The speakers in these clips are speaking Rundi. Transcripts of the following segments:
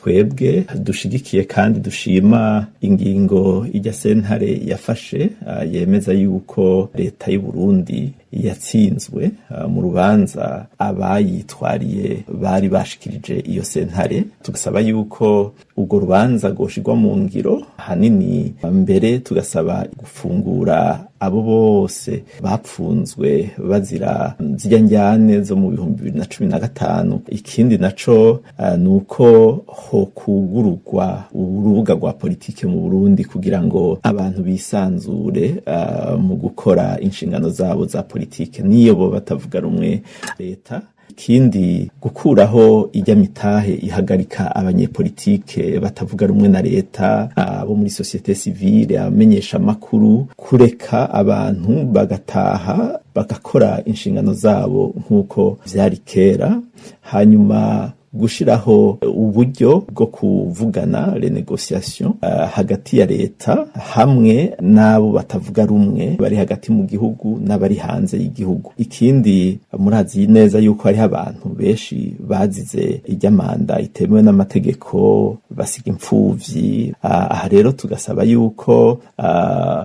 Twebwe dushigikiye kandi dushima ingingo ijya sentare yafashe, yemeza yuko leta y'u Burundi yatsinzwe mu rubanza abayitwariye bari bashikirije iyo sentare, tugasaba yuko urwo rubanza rwoshirwa mu ngiro hanini, mbere tugasaba gufungura abo bose bapfunzwe bazira zirya njyane zo mu 2015. Ikindi naco ni uko hokugururwa urubuga rwa politike mu Burundi kugira ngo abantu bisanzure mu gukora inshingano zabo za politike, niyo bo batavuga rumwe leta. Ikindi, gukuraho ijya mitahe ihagarika abanyepolitike batavuga rumwe na leta, abo muri société civile, abamenyesha amakuru, kureka abantu bagataha bagakora inshingano zabo nk'uko vyari kera. Hanyuma gushiraho uburyo bwo kuvugana, les négociations, hagati ya leta hamwe n'abo batavuga rumwe bari hagati mu gihugu n'abari hanze y'igihugu. Ikindi, murazi neza yuko hariho abantu benshi bazize ijya manda itemewe n'amategeko, basiga impfuvyi. Aha rero tugasaba yuko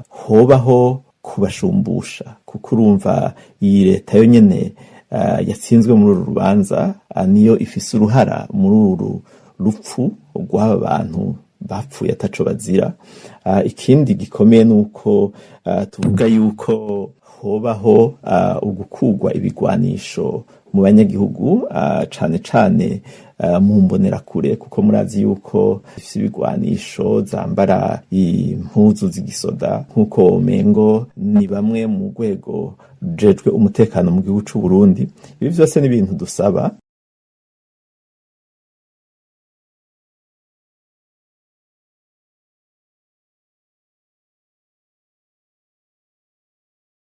hobaho kubashumbusha, kuko urumva iyi leta yo nyene yatsinzwe muri uru rubanza niyo ifise uruhara muri uru rupfu rw'aba bantu bapfuye ataco bazira. Ikindi gikomeye ni uko tuvuga yuko hobaho ugukugwa ibigwanisho mu banyagihugu, cane cane mu mbonerakure, kuko murazi yuko ifise ibigwanisho, zambara impuzu z'igisoda nk'uko womengo ni bamwe mu rwego rujejwe umutekano mu gihugu c'u Burundi. Ibi vyose ni ibintu dusaba.